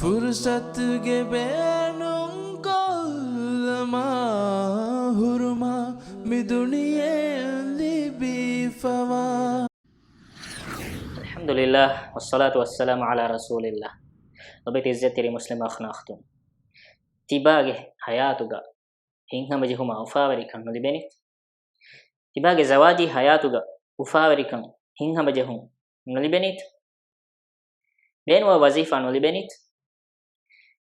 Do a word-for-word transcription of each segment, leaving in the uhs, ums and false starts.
ފުރުސަތުގެ ބޭނުން ކޮށްލަމާ، ހުރުމާ މި ދުނިޔެއިން ލިބިފަވާ. އަލްޙަމްދުލިއްލާހް، ވައްޞަލާތު ވައްސަލާމު ޢަލާ ރަސޫލިއްލާހް. ލޮބުވެތި ޢިއްޒަތްތެރި މުސްލިމް އަޚް އުޚްތުން، ތިބާގެ ޙަޔާތުގަ ހިތްހަމަޖެހުމާ އުފާވެރިކަން ނުލިބެނީތަ؟ ތިބާގެ ޒަވާޖީ ޙަޔާތުގަ އުފާވެރިކަން ހިތްހަމަޖެހުން ނުލިބެނީތަ؟ ބޭނުންވާ ވަޒީފާ ނުލިބެނީތަ؟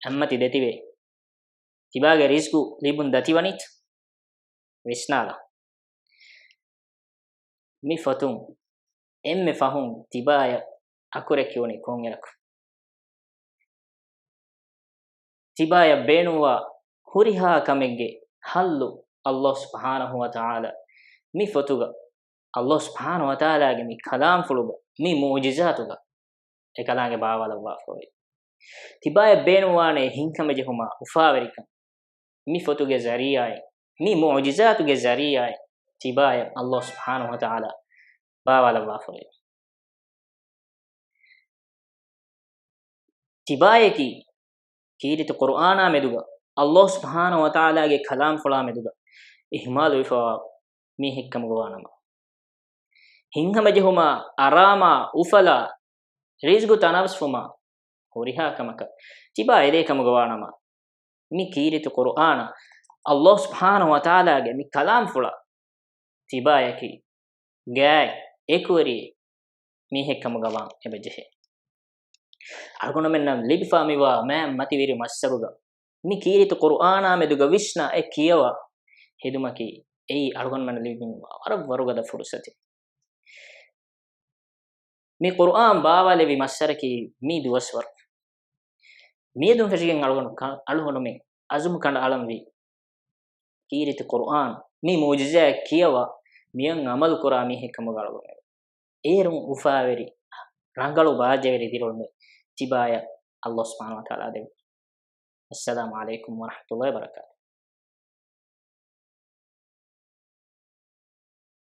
އަތްމަތި ދެތިވޭ. ތިބާގެ ރިޒްގު ލިބުން ދަތިވަނީތަ؟ ވިސްނާލަ. މި ފޮތުން އެންމެ ފަހުން ތިބާޔަށް އަކުރެއް ކިޔުނީ ކޮންއިރަކު؟ ތިބާޔަށް ބޭނުންވާ ހުރިހާ ކަމެއްގެ ޙައްލު އައްލާހު ސުބްޙާނަހު ވަތަޢާލާ މި ފޮތުގަ، އައްލާހު ސުބްޙާނަހު ވަތަޢާލާގެ މި ކަލާމްފުޅުގަ، މި މުޢުޖިޒާތުގަ އެކަލާނގެ ބާވާލައްވާފައި. ތިބާޔަށް ބޭނުންވާނެ ހިތްހަމަޖެހުމާ އުފާވެރިކަން މި ފޮތުގެ ޒަރީޢާއިން، މި މުޢުޖިޒާތުގެ ޒަރީޢާއިން ތިބާޔަށް އައްލާހު ސުބްޙާނަހު ވަތަޢާލާ ބާވާލައްވާފައި. ތިބާޔަކީ ކީރިތި ޤުރުއާނާ މެދުގަ، އައްލާހު ސުބްޙާނަހު ވަތަޢާލާގެ ކަލާމްފުޅާ މެދުގަ އިހުމާލުވެފަވާ މީހެއްކަމުގަވާނަމަ، ހިތްހަމަޖެހުމާ، އަރާމާ، އުފަލާ، ރިޒްގު ތަނަވަސްވުމާ، ހުރިހާ ކަމަކަށް ތިބާ އެދޭ ކަމުގަވާނަމަ، މި ކީރިތި ޤުރުއާނާ، އައްލާހު ސުބްޙާނަހު ވަތަޢާލާގެ މި ކަލާމްފުޅާ ތިބާޔަކީ ގާތް އެކުވެރި މީހެއްކަމުގަވާން އެބަޖެހޭ. އަޅުގަނޑުމެންނަށް ލިބިފާ މިވާ މާތް މަތިވެރި މައްސަރުގަ، މި ކީރިތި ޤުރުއާނާ މެދުގަ ވިސްނާ އެ ކިޔަވާ ހެދުމަކީ އެއީ އަޅުގަނޑުމެންނަށް ލިބި ވަރަށް ވަރުގަދަ ފުރުސަތެއް. މި ޤުރުއާން ބާވާލެއްވި މައްސަރަކީ މި ދުވަސްވަރު. މިއަދުން ފެށިގެން އަޅުގަނޑު ކަ-، އަޅުގަނޑުމެން އަޒުމު ކަނޑައަޅަންވީ ކީރިތި ޤުރުއާން މި މުޢުޖިޒާއެއް ކިޔަވާ މިއަށް ޢަމަލު ކުރާ މީހެއް ކަމުގަ އަޅުގަނޑު އޭރުން އުފާވެރި ރަނގަޅު ބާއްޖަވެރި ދިރިއުޅުމެއް ތިބާޔަށް އައްލާހު ސުބްޙާނަހު ވަތަޢާލާ ދެއްވާ. އައްސަލާމު ޢަލައިކުމް ވަރަޙްމަތުﷲ ވަބަރަކާތުހު.